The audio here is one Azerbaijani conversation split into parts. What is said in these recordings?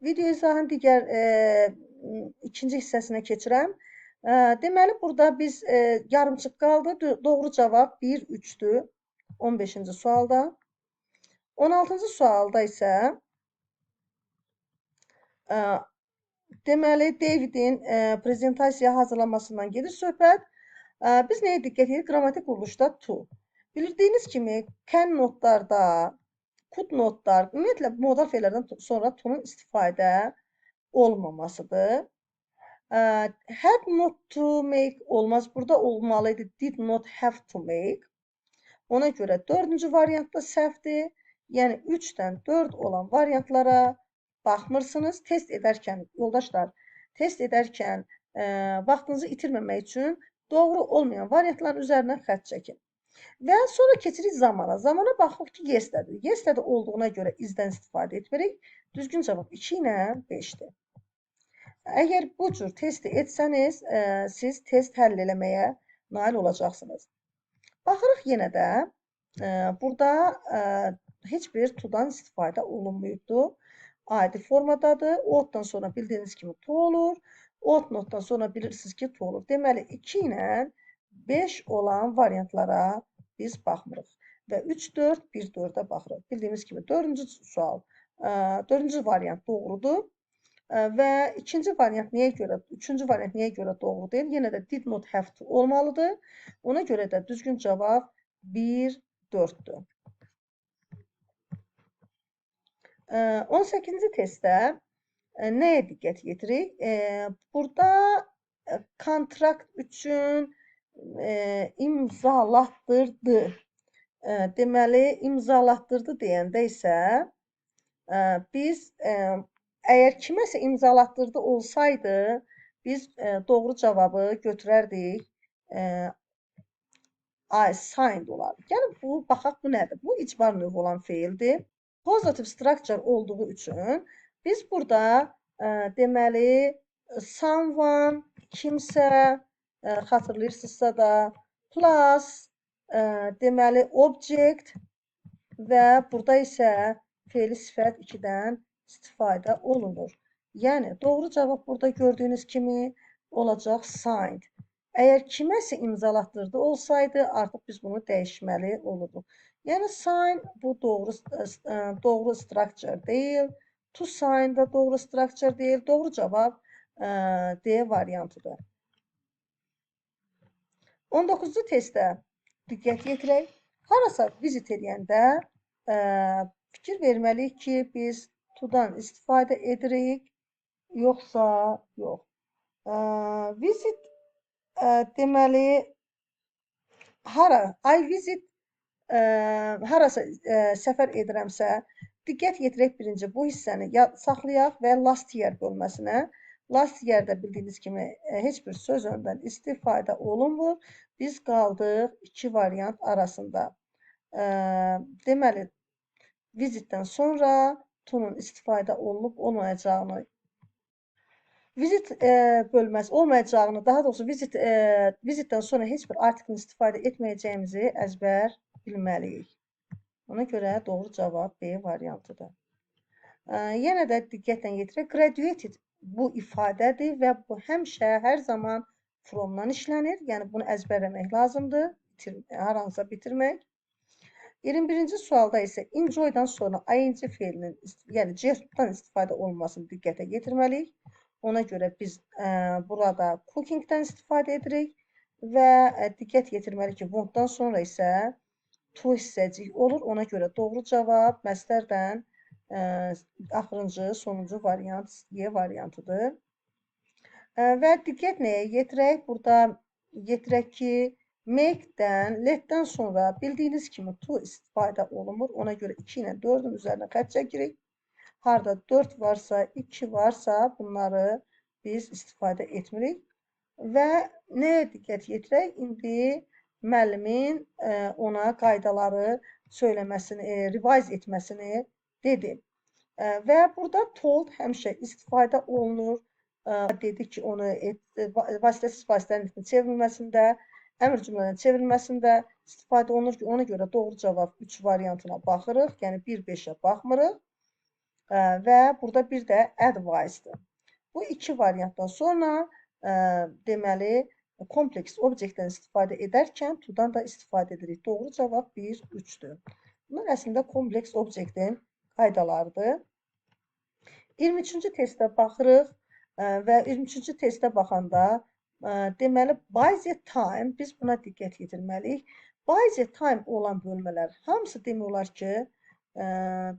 Video izahın digər ikinci hissəsinə keçirəm. Deməli, burada biz yarımçıq qaldı. Doğru cavab 1, 3-dür. 15-ci sualda. 16-cı sualda isə deməli, Davidin prezentasiya hazırlamasından gedir söhbət. Biz nəyə diqqət edirik? Qrammatik quruluşda to. Bildiyiniz kimi, can notlarda, could notlar, ümumiyyətlə, modal fe'llərdən sonra to'nun istifadə olmamasıdır. Had not to make olmaz. Burada olmalı idi. Did not have to make. Ona görə dördüncü variantda səhvdir. Yəni, 3-dən 4 olan variantlara baxmırsınız. Test edərkən, yoldaşlar, test edərkən vaxtınızı itirməmək üçün doğru olmayan variantların üzərinə xətt çəkin. Və sonra keçirik zamana. Zamana baxırıq ki, yes-dədir. Yes-dədir olduğuna görə is-dən istifadə etmirik. Düzgün cavab 2 ilə 5-dir. Əgər bu cür testi etsəniz, siz test həll eləməyə nail olacaqsınız. Baxırıq yenə də, burada heç bir to-dan istifadə olunmayıbdır. Adi formadadır. Ought-dan sonra bildiyiniz kimi to olur. Ought not-dan sonra bilirsiniz ki, to olur. Deməli, 2 ilə 5 olan variantlara biz baxmırıq. Və 3, 4, 1, 4-ə baxırıq. Bildiyimiz kimi dördüncü sual, dördüncü variant doğrudur. Və ikinci variant niyə görə, üçüncü variant niyə görə doğru deyil? Yenə də did not have to olmalıdır. Ona görə də düzgün cavab 1, 4-dür. 18-ci testdə nəyə diqqət yetirik? Burada kontrakt üçün imzalatdırdı. Deməli, imzalatdırdı deyəndə isə biz əgər kiməsə imzalatdırdı olsaydı, biz doğru cavabı götürərdik. I signed olardı. Yəni, bu, baxaq, bu nədir? Bu, icbar növü olan feildir. Positive structure olduğu üçün biz burada deməli, someone, kimsə, xatırlayırsınızsa da, plus, deməli, object və burada isə feili sifət 2-dən istifadə olunur. Yəni, doğru cavab burada gördüyünüz kimi olacaq signed. Əgər kiməsə imzalatdırdı olsaydı, artıq biz bunu dəyişməli olurduq. Yəni, sign bu doğru structure deyil. To sign da doğru structure deyil. Doğru cavab D variantıdır. 19-cu testdə diqqət yetirək. Harasa visit edəndə fikir verməliyik ki, biz to-dan istifadə edirik, yoxsa yox. Visit deməli, hara, I visit, harasa səfər edirəmsə, diqqət yetirək birinci bu hissəni saxlayaq və last year bölməsinə. Last year-də bildiyiniz kimi heç bir söz öndən istifadə olunmur. Biz qaldıq iki variant arasında. Deməli, visitdən sonra to-nun istifadə olunub olmayacağını, visit bölməsi olmayacağını, daha doğrusu visitdən sonra heç bir artiklin istifadə etməyəcəyimizi əzbər bilməliyik. Ona görə doğru cavab B variantıdır. Yenə də diqqətlə yetirək. Graduated bu ifadədir və bu həmişə, hər zaman from-dan işlənir. Yəni, bunu əzbərləmək lazımdır, hər hansısa bitirmək. 21-ci sualda isə enjoy-dan sonra ing feilinin, yəni gerunddan istifadə olunmasını diqqətə yetirməliyik. Ona görə biz burada cooking-dən istifadə edirik və diqqət yetirməliyik ki, want-dan sonra isə to hissəcik olur. Ona görə doğru cavab məstərdən axırıncı, sonuncu variant Y variantıdır. Və diqqət nəyə yetirək? Burada yetirək ki, make-dən, let-dən sonra bildiyiniz kimi to istifadə olunmur. Ona görə 2 ilə 4-ün üzərinə xətt çəkirik. Harada 4 varsa, 2 varsa bunları biz istifadə etmirik. Və nəyə diqqət yetirək? İndi müəllimin ona qaydaları söyləməsini, revise etməsini dedi. Və burada told həmişə istifadə olunur. Dedi ki, onu vasitəsiz vasitənin çevrilməsində, əmr cümlənin çevrilməsində istifadə olunur ki, ona görə doğru cavab 3 variantına baxırıq. Yəni 1-5-ə baxmırıq. Və burada bir də advice-dır. Bu iki variantdan sonra deməli, kompleks obyektdən istifadə edərkən to-dan da istifadə edirik. Doğru cavab 1, 3-dür. Bunlar əslində kompleks obyektin qaydalarıdır. 23-cü testə baxırıq və 23-cü testə baxanda deməli, by the time biz buna diqqət yetirməliyik. By the time olan bölmələr hamısı demək olar ki,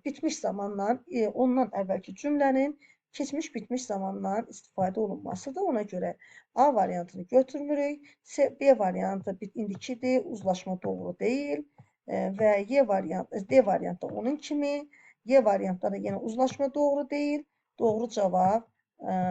bitmiş zamanla, ondan əvvəlki cümlənin keçmiş bitmiş zamandan istifadə olunmasıdır. Ona görə A variantını götürmürük. C, B variantı indikidir, uzlaşma doğru deyil və Y variantı, D variantı da onun kimi. Y variantda da yenə uzlaşma doğru deyil. Doğru cavab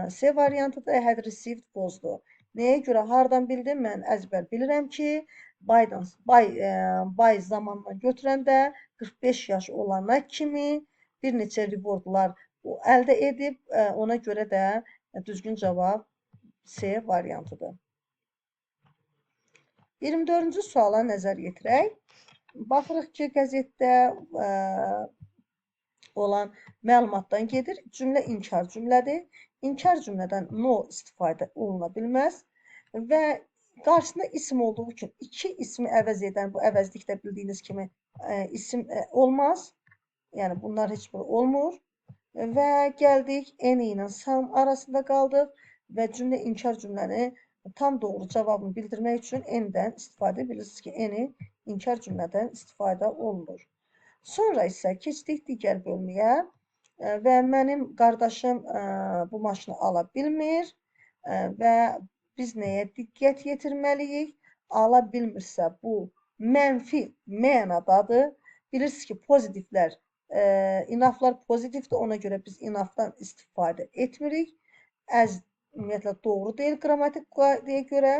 C variantıdır. Had received pozdu. Nəyə görə, hardan bildim? Mən əzbər bilirəm ki, by zamanla götürəndə 45 yaş olana kimi bir neçə rewardlar əldə edib, ona görə də düzgün cavab C variantıdır. 24-cü suala nəzər yetirək. Baxırıq ki, qəzetdə olan məlumatdan gedir. Cümlə inkar cümlədir. İnkar cümlədən no istifadə oluna bilməz və qarşısında isim olduğu üçün iki ismi əvəz edən, bu əvəzlikdə bildiyiniz kimi isim olmaz. Yəni, bunlar heç biri olmur. Və gəldik, any ilə some arasında qaldıq və cümlə inkar cümləni tam doğru cavabını bildirmək üçün any-dən istifadə bilirsiniz ki, any inkar cümlədən istifadə olunur. Sonra isə keçdik digər bölməyə və mənim qardaşım bu maşını ala bilmir və biz nəyə diqqət yetirməliyik? Ala bilmirsə bu mənfi mənadadır. Bilirsiniz ki, pozitiflər, enoughlar pozitifdir, ona görə biz enoughdan istifadə etmirik. As ümumiyyətlə doğru deyil qrammatik qaydaya görə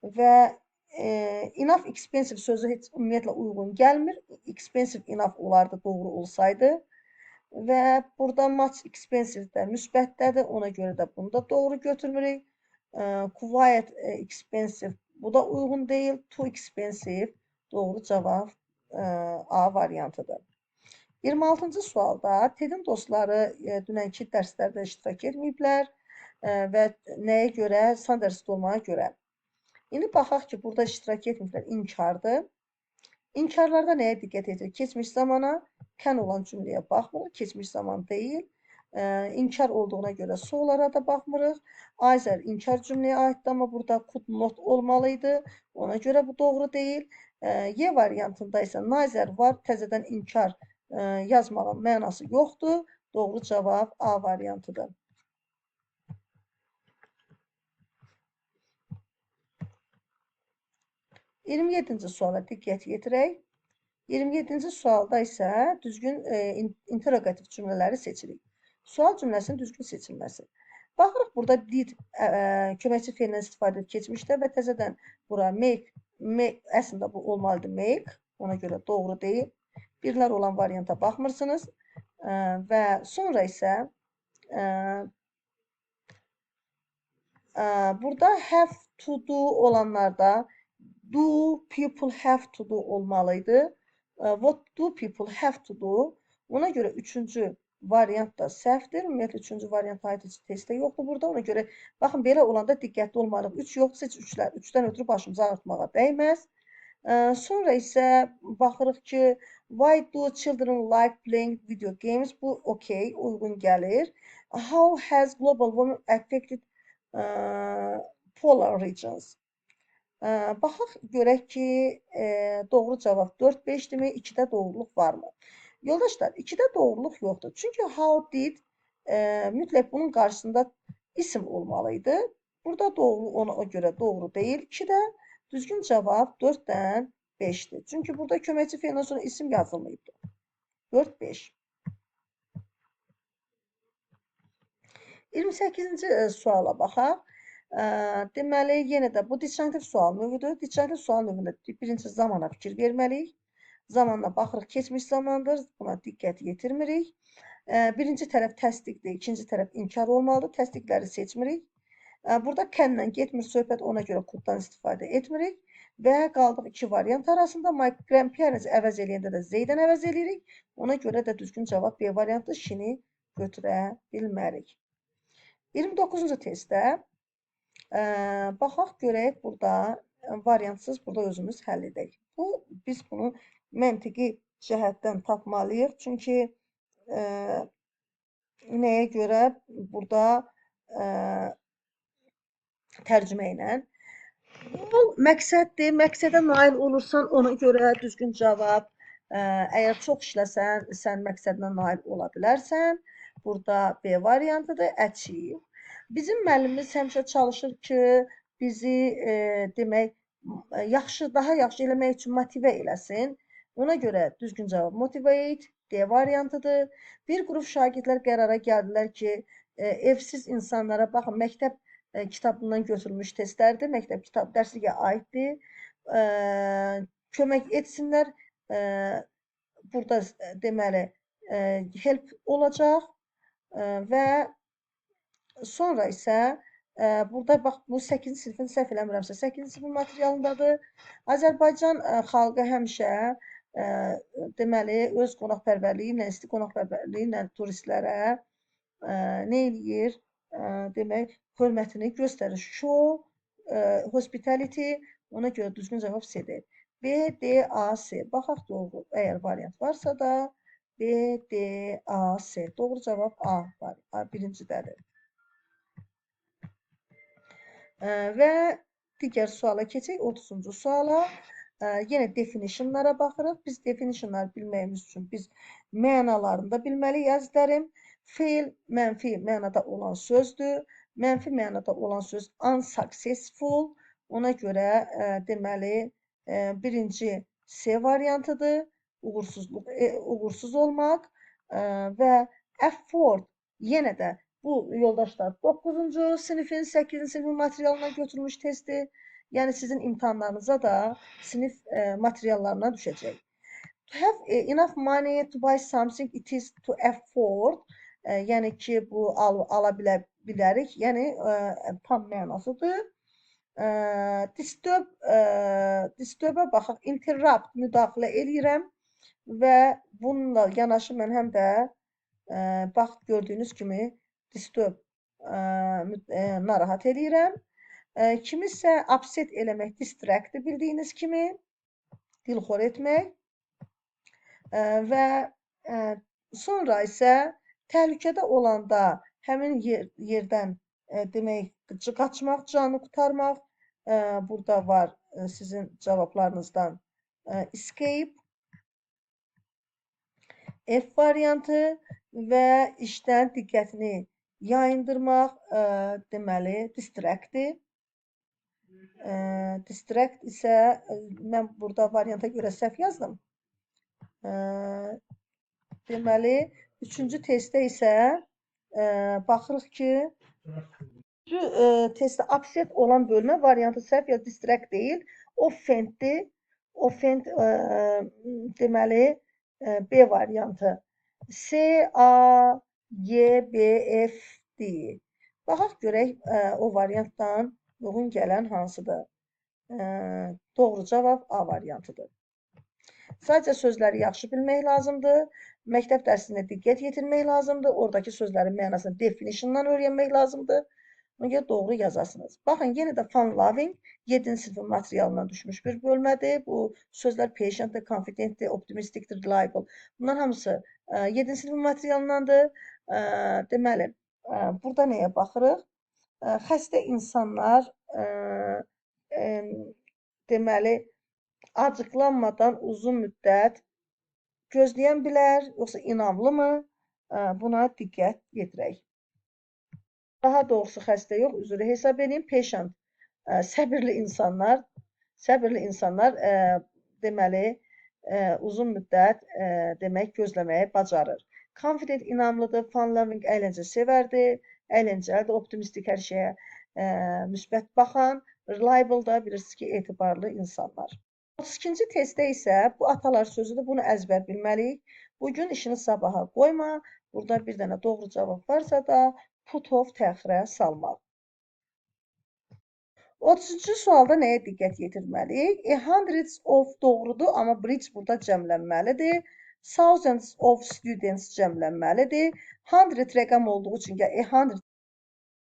və enough expensive sözü heç ümumiyyətlə uyğun gəlmir. Expensive enough olardı doğru olsaydı. Və burada much expensive də müsbətdədir, ona görə də bunu da doğru götürmürük. Quite expensive bu da uyğun deyil. Too expensive doğru cavab A variantıdır. 26-cı sualda TED-in dostları dünənki dərslərdə iştirak etməyiblər və nəyə görə? Thunderstorm-a görə. İndi baxaq ki, burada iştirak etməyiblər, inkardır. İnkarlarda nəyə diqqət edirik? Keçmiş zamana, can olan cümləyə baxmırıq, keçmiş zaman deyil. İnkar olduğuna görə so'lara da baxmırıq. Either inkar cümləyə aiddir, amma burada could not olmalıydı. Ona görə bu doğru deyil. Y variantında isə neither var, təzədən inkar yazmağın mənası yoxdur. Doğru cavab A variantıdır. 27-ci suala diqqət yetirək. 27-ci sualda isə düzgün interrogativ cümlələri seçirik. Sual cümləsinin düzgün seçilməsi. Baxırıq burada did köməkçi feilindən istifadə edib keçmişdə və təzədən bura make, əslində bu olmalıdır make, ona görə doğru deyil. Birlər olan varianta baxmırsınız və sonra isə burada have to do olanlarda do people have to do olmalıydı. What do people have to do? Ona görə üçüncü variant da səhvdir. Ümumiyyətlə, üçüncü variant aid heç testdə yoxdur burada. Ona görə, baxın, belə olanda diqqətli olmalıyıq. 3 yoxdursa, heç üçdən ötürü başımızı ağrıtmağa dəyməz. Sonra isə baxırıq ki, why do children like playing video games? Bu, okey, uyğun gəlir. How has global warming affected polar regions? Baxaq, görək ki, doğru cavab 4-5-dirmi, 2-də doğruluq varmı? Yoldaşlar, 2-də doğruluq yoxdur. Çünki how did mütləq bunun qarşısında isim olmalıydı. Burada doğru, ona görə doğru deyil. 2-də düzgün cavab 4-dən 5-dir. Çünki burada köməkçi feilindən sonra isim yazılmayıbdır. 4-5. 28-ci suala baxaq. Deməli, yenə də bu disjunktiv sual növüdür. Disjunktiv sual növündə birinci zamana fikir verməliyik. Zamanla baxırıq, keçmiş zamandır. Buna diqqət yetirmirik. Birinci tərəf təsdiqdir, ikinci tərəf inkar olmalıdır. Təsdiqləri seçmirik. Burada can-lə getmir söhbət, ona görə could-dan istifadə etmirik. Və qaldıq iki variant arasında. My grandparents əvəz eləyəndə də they-dən əvəz eləyirik. Ona görə də düzgün cavab B variantı, she-ni götürə bilmərik. 29-cu testdə baxaq görək burada variantsız burada özümüz həll edək. Biz bunu məntiqi cəhətdən tapmalıyıq. Çünki nəyə görə burada tərcümə ilə. Bu məqsəddir. Məqsədə nail olursan ona görə düzgün cavab. Əgər çox işləsən, sən məqsədinə nail ola bilərsən. Burada B variantıdır. Achieve. Bizim müəllimimiz həmişə çalışır ki, bizi demək, yaxşı, daha yaxşı eləmək üçün motivə eləsin. Ona görə düzgün cavab motivate, D variantıdır. Bir qrup şagirdlər qərara gəldilər ki, evsiz insanlara, baxın, məktəb kitabından götürülmüş testlərdir, məktəb kitab dərsliyə aiddir. Kömək etsinlər. Burada deməli, help olacaq və sonra isə burada bax, bu 8-ci sinifin, səhv eləmirəmsə, 8-ci sinifin materialındadır. Azərbaycan xalqı həmişə deməli, öz qonaqpərvərliyi ilə, isti qonaqpərvərliyi ilə turistlərə nə eləyir? Demək, hörmətini göstərir. Show, hospitality, ona görə düzgün cavab C-dir. B, D, A, C. Baxaq doğru, əgər variant varsa da B, D, A, C. Doğru cavab A var, A birincidədir. Və digər suala keçək, 30-cu suala. Yenə definitionlara baxırıq. Biz definitionları bilməyimiz üçün biz mənalarını da bilməliyik, əzizlərim. Fail mənfi mənada olan sözdür. Mənfi mənada olan söz unsuccessful. Ona görə deməli, birinci C variantıdır. Uğursuzluq, uğursuz olmaq və afford yenə də bu yoldaşlar 9-cu sinifin, 8-ci sinifin materialından götürülmüş testi. Yəni sizin imtahanlarınıza da sinif materiallarına düşəcək. To have enough money to buy something it is to afford. Yəni ki, bu ala bilərik. Yəni tam mənasıdır. Disturb-ə baxaq. Interrupt, müdaxilə eləyirəm və bununla yanaşı mən həm də bax, gördüyünüz kimi disturb narahat eləyirəm. Kimisə upset eləmək, distract bildiyiniz kimi, dilxor etmək və sonra isə təhlükədə olanda həmin yerdən demək, qaçmaq, canı qurtarmaq. Burada var sizin cavablarınızdan escape, F variantı və işdən diqqətini yayındırmaq, deməli, distractdir. Distract isə mən burada varianta görə səhv yazdım. Deməli, üçüncü testdə isə baxırıq ki, üçüncü testdə upset olan bölmə variantı səhv ya distract deyil, offenddir. Offend, deməli, B variantı. C, A, G, B, F, D. Baxaq görək o variantdan uyğun gələn hansıdır? Doğru cavab A variantıdır. Sadəcə sözləri yaxşı bilmək lazımdır. Məktəb dərsində diqqət yetirmək lazımdır. Oradakı sözlərin mənasını definitiondan öyrənmək lazımdır. Ona görə doğru yazasınız. Baxın, yenə də fun loving 7-ci sinifin materialından düşmüş bir bölmədir. Bu sözlər patientdir, confidentdir, optimisticdir, reliable. Bunların hamısı 7-ci sinifin materialındandır. Deməli, burada nəyə baxırıq? Xəstə insanlar deməli, acıqlanmadan uzun müddət gözləyən bilər, yoxsa inamlı mı? Buna diqqət yetirək. Daha doğrusu xəstə yox, üzrə hesab edin. Patient, səbirli insanlar, səbirli insanlar, deməli, uzun müddət demək, gözləməyi bacarır. Confident inamlıdır, fun loving əyləncə sevərdir, əyləncəlidir, optimistik hər şeyə müsbət baxan, reliable da bilirsiniz ki, etibarlı insanlar. 32-ci testdə isə bu atalar sözüdür, bunu əzbər bilməliyik. Bugün işini sabaha qoyma, burada bir dənə doğru cavab varsa da put off təxirə salmaq. 33-cü sualda nəyə diqqət yetirməliyik? A hundreds of doğrudur, amma bridge burada cəmlənməlidir. Thousands of students cəmlənməlidir. 100 rəqəm olduğu üçün ya a 100